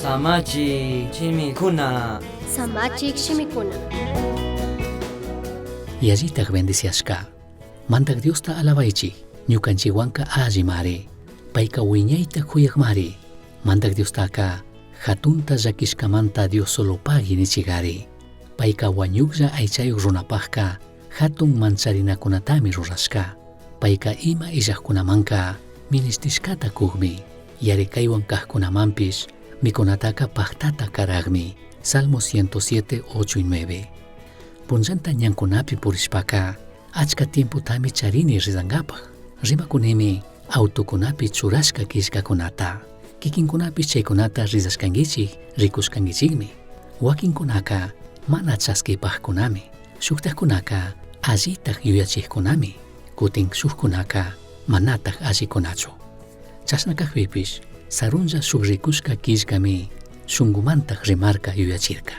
Samachi shimikuna. Samachik shimikuna. Yallitaj bendiciashca. Mandaj Diosta alabaichij, ñucanchijhuanca allimari. Paica huiñaita juyajmari. Mandaj Diostaca jatunta llaquishcamanta Dios solo pagui nichigari. Paica huañujlla aichayuj runapajca jatun mancharinacunatami rurashca. Paica ima illajcunamanca minishtishcata cujmi. Yaricaihuan cajcunamanpish micunataca pajtata carajmi. Salmo 107, 8 y 9. Punllanta ñancunapi purishpaca achca tiempotami charini rizangapaj. Rimakunimi autokunapi churashka killkakunata. Kikinkunapish chaykunata rizashkankichik rikushkankichikmi. Wakinkunaka mana chaskipajkunami. Shuktajkunaka allitaj yuyachijkunami. Kutin shukkunaka manataj allikunachu. Chashna kajpipish sarunlla shuk rikushka killkami shungumantaj rimarka yuyachirka.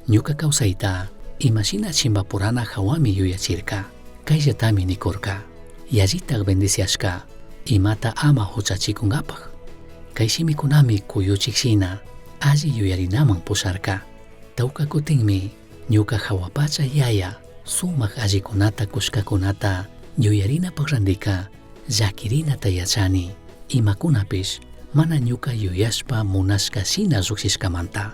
Ñuka kawsayta imashina chimbapurana hawami yuyachirka. Kayllatami nikurka. Yallitaj bendiciashka imata ama huchachikunkapaj. Kay shimikunami kuyuchik shina alli yuyarinaman pusharka. Tawka kutinmi ñuka hawapacha yaya sumak allikunata kushkakunata yuyarinapaj randika llakirinata yachani imakunapish mana ñuka yuyashpa munashka shina llujshishkamanta.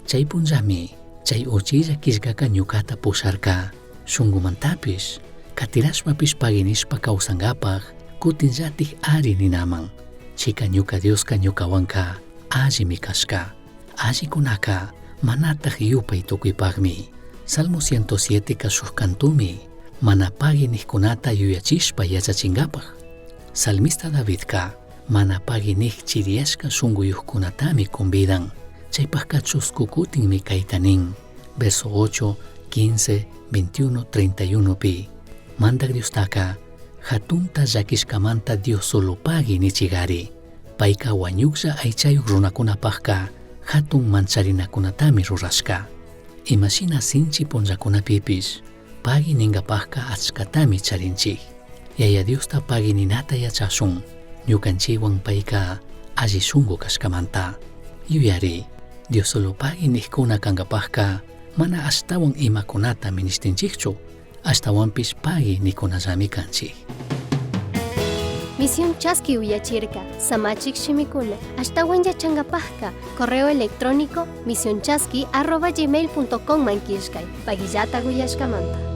Chay punllami chay uchilla killkaka ñukata pusharka shungumantapish katirashpapish paginishpa kawsankapaj kutinllatik ari ninaman. Chika ñuka Dioska ñukawanka allimi kashka. Allikunaka manataj yupay tukuypakmi. Salmo 107 ka shuk kantumi mana pagui nijkunata yuyachishpa yachachinkapaj. Salmista Davidka mana pagui nij chiriyashka shunkuyujkunatami convidan. Chaypajka chusku kutinmi kayta nin. Verso 8, 15, 21, 31 pi. Mandak Diostaka hatunta llakishkamanta Dios solo pagui nichigari. Payka wañuklla aychayuq runakunapajka hatun mancharinakunatami rurashka. Imashina sinchi punllakunapipish pagui ninkapajka achkatami charinchik. Yaya Diosta pagui ninata yachashun ñukanchikwan payka alli shunku kashkamanta. Yuyari, Dios solo pagui nijkuna kankapajka mana ashtawan imakunata minishtinchikchu, ashtawanpish pagui nikunallami kanchik. Misión Chaski uyachirka, Samachik shimikuna, ashtawan yachankapajka, correo electrónico misionchaski@gmail.com man killkay, paguillata uyashkamanta.